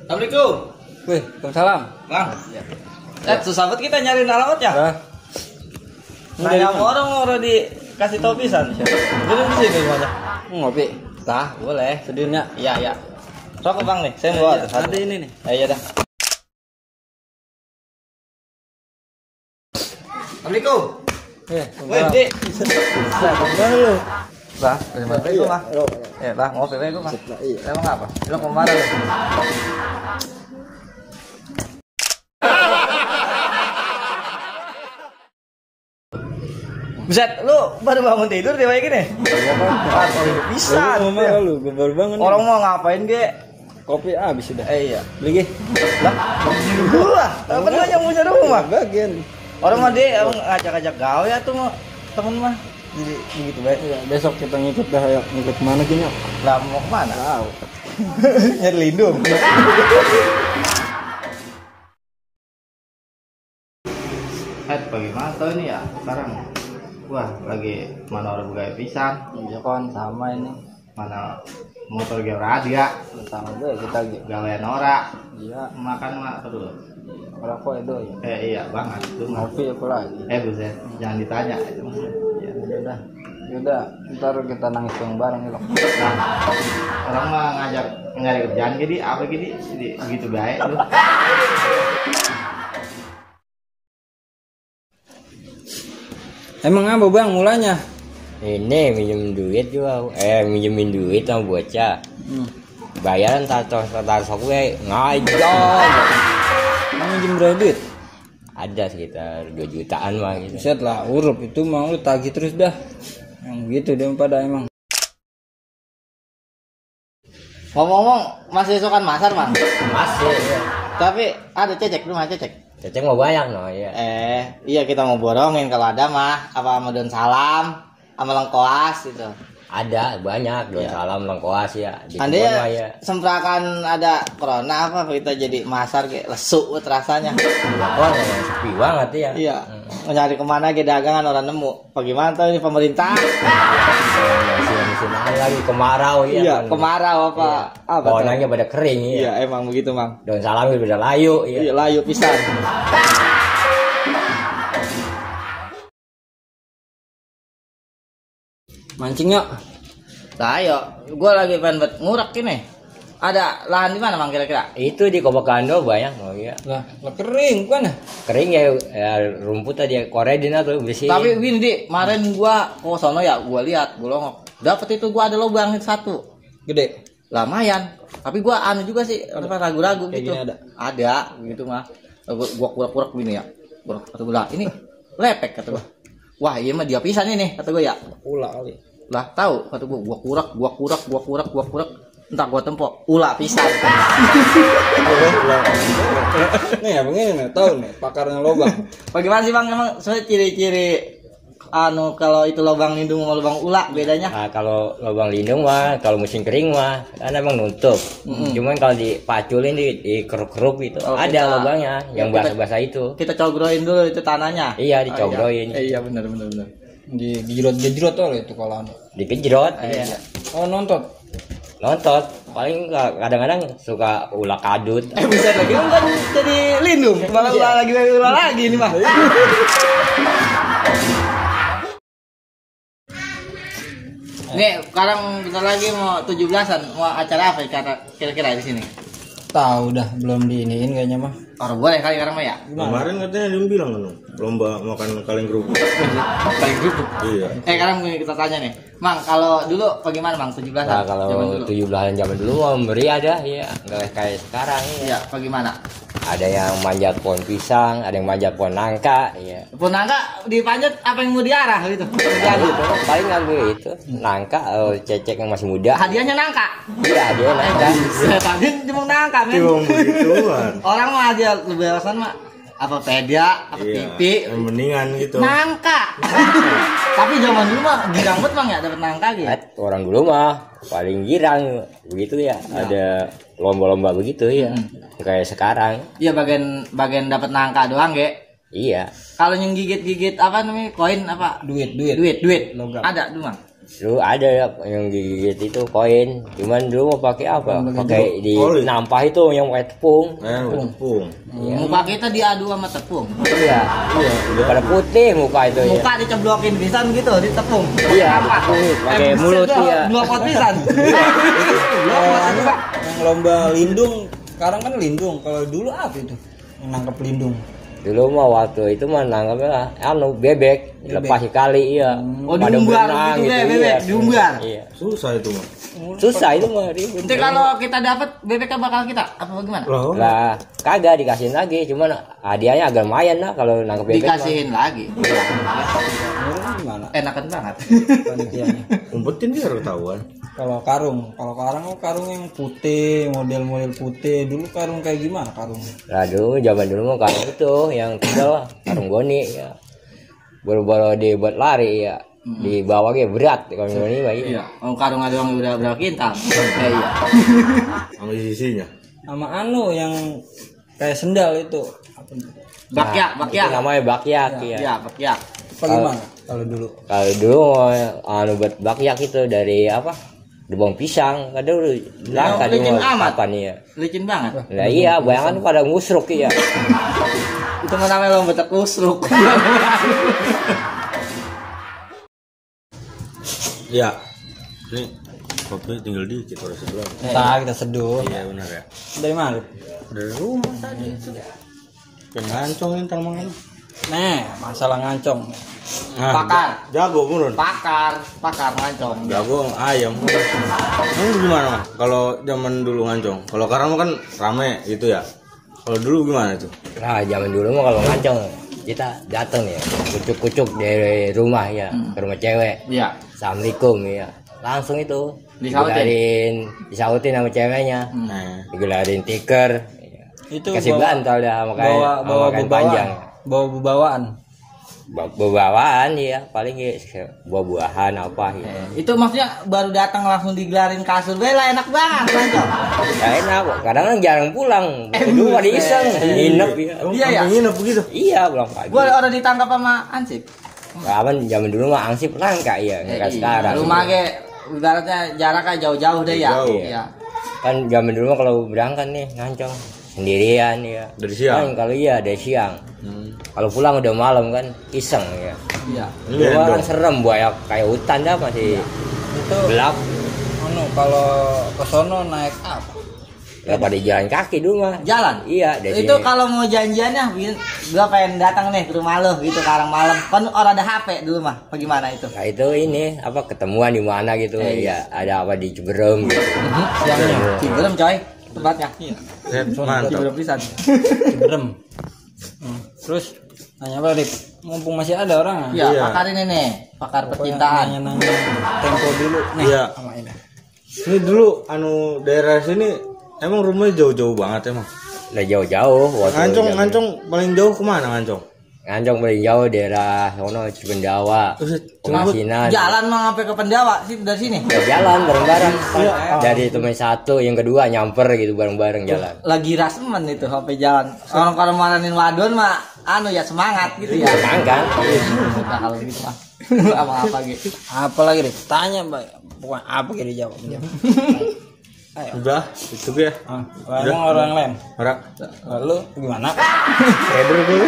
Assalamualaikum. Wih, waalaikumsalam. Bang. Susah banget kita nyariin alamat ya. Nanya sama orang dikasih tau pisan. Duduk di sini gimana? Ngopi. Tah, boleh. Sedihnya. Iya. Rokok Bang nih, saya bawa. Ada ini nih. Iya dah. Assalamualaikum. Wih, Dik. Dulu. Bah, terima kasih Bang. Ya, Bang, ngopi bae gua, Bang. Emang apa? Lu kemana lu? Buset, lu baru bangun tidur dia kayak gini? Iya, Bang. Bisa. Lu baru bangun. Orang mau ngapain, Ge? Kopi habis sudah. Iya. Beli, Ge. Lah, gua. Apa yang punya rumah? Bagian. Orang mah dia ngajak-ngajak gawe ya tuh mah temen mah. Jadi begitu baik. Ya, besok kita ngikut dah, ayo. Ngikut mana gini? Lah mau kemana? Tahu. Nyari lindung. Bagaimana tuh ini ya sekarang? Wah, lagi mana orang begawe pisan. Iya kon sama ini. Mana motor gawe radia. Sama gue kita Gawean ora. iya Makan mah aduh. orang kok itu ya. Iya banget itu mah. Ngopi apa lagi? Buset, jangan ditanya itu mah. Ya udah, ntar kita nangis bareng gitu. Nah, orang mah ngajak nyari kerjaan gini, apa gini, begitu baik lu. Emang apa Bang mulanya? Ini minjem duit juga, minjemin duit sama bocah. Bayaran tato gue ngajar. Mau minjem berapa duit? Ada sekitar 2 jutaan mah gitu. Set lah, urup itu mau lu tagih terus dah. Yang gitu daripada emang. Ngomong-ngomong, masih sukan masar, Bang? Masih. Ya. Tapi ada cecek, rumah cecek. Cecek mau bayang no ya. Iya kita mau borongin kalau ada mah, apa sama daun salam, sama lengkoas gitu. Ada banyak daun salam lengkoas ya. Anda ya semprakan ada corona apa kita jadi masar kayak lesu buat rasanya. Wah, sepi banget ya. Iya. Nyari kemana ke dagangan orang nemu. Bagaimana tuh ini pemerintah? Musim lagi kemarau ya. Iya, kemarau apa? Iya. Apa? Pohonnya pada kering ya. Iya, emang begitu, Mang. Daun salam udah layu ya. Iya, layu pisan. Mancing yuk. Nah, ayo, gue lagi pengen buat ngurak ini. Ada lahan di mana, Bang, kira-kira? Itu di Kobakando banyak oh ya. Lah kering kan? Kering ya, rumput tadi koredin atau bersih. Tapi gini, Di, kemarin gua ke sono ya, gua lihat, gua longok. Dapat itu gua ada lubang satu. Gede. Lumayan. Tapi gua juga sih, ragu-ragu gitu. Ada gitu mah. Gua kurak-kurak gini ya. Kata gua, ini lepek kata gua. Wah, iya mah dia pisan ini kata gua ya. Ulah kali. Lah, tahu kata gua kurak. Entar gua tempok, ulah pisan. Nih abang ini nih, tahu nih pakarnya lobang. Bagaimana sih Bang emang sebenarnya ciri-ciri kalau itu lubang lindung sama lubang ular bedanya? Nah, kalau lubang lindung mah kalau musim kering mah kan emang nutup. Cuman kalau dipaculin di kerup-kerup itu ada lubangnya yang basah-basah itu. Kita cogroin dulu itu tanahnya. Iya, dicogroin. Iya benar. Digejrot oleh itu kalau Dikejrot. Iya. Oh nonton Paling kadang-kadang suka ulah kadut. Bisa lagi kan jadi lindung. Malah lagi ulah lagi nih mah. Nih, sekarang kita lagi mau 17-an, mau acara apa kira-kira di sini? Tahu dah, belum diiniin kayaknya mah. Orang boleh kali sekarang mah ya. Kemarin katanya dia bilang kan lomba makan kaleng kerupuk. Kaleng kerupuk. Iya. Sekarang kita tanya nih, Mang, kalau dulu bagaimana Mang 17-an? Nah, kalau 17-an zaman dulu memberi ada ya, enggak kayak sekarang ya. Iya, bagaimana? Ada yang manjat pohon pisang, ada yang manjat pohon nangka, ya. Pohon nangka dipanjat apa yang mau diarah gitu? Paling ngambil itu nangka atau cecek yang masih muda. Hadiahnya nangka. Iya, dia nangka. Tadi cuma nangka, men. Orang mah hadiah lebih alasan mah apa peda, apa TV, yang mendingan gitu. Nangka. Tapi zaman dulu mah girang banget Bang ya dapat nangka gitu. Orang dulu mah paling girang begitu ya. Ada lomba-lomba begitu ya. Kayak sekarang. Iya bagian dapat nangka doang, Ge. Iya. Kalau yang gigit-gigit apa namanya? Koin apa? Duit. Logam. Ada tuh, Bang. Dulu ada ya yang gigit itu koin, cuman dulu mau pakai apa? Pakai di nampah itu yang pakai tepung. Tepung. Muka kita diadu sama tepung. Iya. Pada putih muka itu ya. Muka diceblokin pisan gitu di tepung. Iya, pakai mulut ya. Blokot pisan. Yang lomba lindung, sekarang kan lindung. Kalau dulu apa itu? Yang nangkep lindung. Dulu mah waktu itu mah nangkapnya bebek, lepas kali iya. Oh, diumbar gitu ya, bebek diumbar. Iya. Susah itu mah. Susah itu mah ribet. Nanti kalau kita dapat bebeknya bakal kita apa bagaimana? Lah, kagak dikasihin lagi, cuman hadiahnya agak lumayan lah kalau nangkep bebek. Dikasihin lagi. Gimana? Enakan banget. Panitianya. Umpetin dia ketahuan. Kalau karung yang putih, model-model putih. Dulu karung kayak gimana karung? Lah dulu zaman dulu mah karung itu yang kecil karung goni ya. Baru-baru dibuat lari ya. Di bawahnya berat kalau goni mah iya. Oh, karung ada yang udah berapa kintal? Iya. Sama sisinya. Sama yang kayak sendal itu. Apa itu? Bakyak. Itu namanya bakyak ya. Iya, bakyak. Apa gimana kalau dulu? Kalau dulu buat bakyak itu dari apa? Debong pisang, kadang udah langka licin amat. Kapan ya? Licin banget. Nah iya, bayangan pada ngusruk ya. Itu mah namanya lomba usruk. Iya. Ini kopi tinggal dikit orang sebelah. Kita seduh. Iya benar ya. Dari mana? Dari rumah tadi. Kan ngancong entar mangan. Nah, masalah ngancong. Pakar. Jago menurun. Pakar ngancong. Jago ayam. Ini gimana mah? Kalau zaman dulu ngancong. Kalau sekarang mah kan rame gitu ya. Kalau dulu gimana tuh? Nah zaman dulu mah kalau ngancong kita datang ya, kucuk-kucuk dari rumah ya, ke rumah cewek. Iya. Assalamualaikum ya. Langsung itu disautin sama ceweknya. Digelarin tiker. Itu kasih bantal dah makanya bawa panjang. Bawa Bawaan ya paling ya buah-buahan apa ya. Itu maksudnya baru datang langsung digelarin kasur bela enak banget ngancong. Ya enak, kadang jarang pulang. Dulu mah diiseng, nginep ya. Iya ya. Nginep begitu. Iya pulang pagi. Gua orang ditangkap sama Ansip. Kapan zaman dulu mah ansip langka ya, enggak sekarang. Rumah ge ibaratnya jaraknya jauh-jauh deh ya. Jauh. Iya. Kan zaman dulu mah kalau berangkat nih ngancong sendirian ya. Dari siang. Kan kalau iya dari siang. Kalau pulang udah malam kan iseng ya. Iya. Dulu kan serem buaya kayak hutan dah masih itu gelap. Kalau ke sono naik apa? Ya pada jalan kaki dulu mah. Jalan. Iya, dari Itu sini. kalau mau janjiannya gua pengen datang nih ke rumah lo gitu sekarang malam. Kan orang ada HP dulu mah. Bagaimana itu? Nah itu ini apa ketemuan di mana gitu ya ada apa di Ciberem gitu. Siangnya. Ciberem coy tempatnya. Mantap. Ciberem pisan. Ciberem. Terus nanya apa Rip? Mumpung masih ada orang Iya, Iya. pakar ini nih, pakar percintaan. Nanya tempo dulu nih. Iya. Sama ini. Ini dulu daerah sini emang rumahnya jauh-jauh banget emang. Udah jauh-jauh waktu Ngancong paling jauh kemana ngancong? Ngancong paling jauh daerah sono Cipendawa. Pengasinan. Jalan mah sampai ke Pendawa sih dari sini. Ya, jalan bareng-bareng. Dari teman satu, yang kedua nyamper gitu bareng-bareng jalan. Lagi rasmen itu sampai jalan. Orang kalau maranin wadon mah ya semangat gitu ya. Emang kan? Nah, kalau gitu mah apa gitu. Apa lagi Rip? Tanya Mbak. Pokoknya apa gitu dijawab. Ayo. Udah, itu ya. Emang orang lain. Ora. Lalu gimana? Header dulu.